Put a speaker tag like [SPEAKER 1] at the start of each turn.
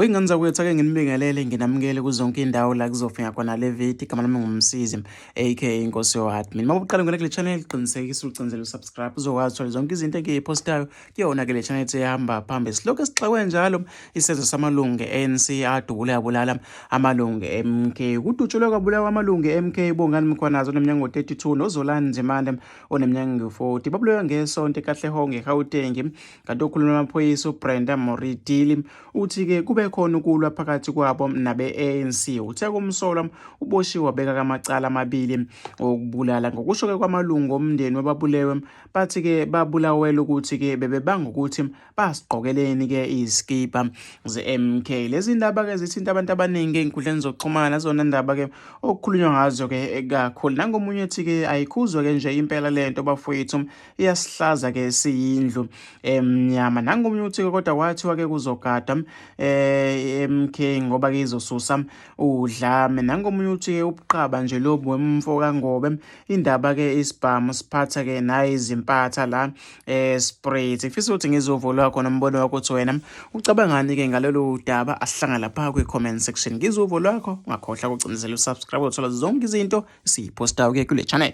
[SPEAKER 1] Wey'ngane zakwethu, ake nginibingelele nginamukele kuzonke indawo la kuzofika khona le video. Igama lami nguMsizi aka Inkosi yo-admin. Uma uqala ungena kule channel, qinisekisa ucindezele usubscribe uzokwazi uthola zonke izinto engiyiphostayo kuyona ke le channel ehamba phambili. Silokhu esixakwe njalo isenzo samalungu e-ANC adubule abulala amalungu e-MK. Kudutshulwe kwabulawa amalungu e-MK Bongani Mkhwanazi oneminyaka ngo-32 noZolani Nzimande oneminyaka engu-40. Babulewe ngesonto eKatlehong eGauteng. Kanti okhuluma amaphoyisa uBrenda Moridili uthi-ke kube khona ukulwa phakathi kwabo nabe-ANC. Uthe kumsolwa uboshiwe wabeka amacala amabili okubulala. Ngokusho-ke kwamalungu omndeni wababulewe, bathi-ke babulawela ukuthi-ke bebebanga ukuthi basigqokeleni-ke izikipa ze-MK. Lezi ndaba-ke zithinta abantu abaningi ey'nkundleni zokuxhumana, zona ndaba-ke okukhulunywa ngazo-ke kakhulu. Nangomunye ethi-ke ayikhuzwe-ke nje impela lento bafowethu, iyasihlaza ke siyindlu emnyama. Nangomunye uthi kodwa kwathiwa ke kuzogada MK ngoba ke izosusa udlame. Nangomunye uthi ke ubuqaba nje lobu wemfo kaNgobe, indaba ke isibhamu siphatha ke nayi izimpatha la spray. Ngifisa ukuthi ngizovo lwakho nombono wakho ukuthi wena ucabangani ke ngalolu daba. Asihlangana lapha kwi comment section, ngizovo lwakho. Ungakhohlwa ukucindezela usubscribe uthola zonke izinto esiyiphostayo ke kule channel.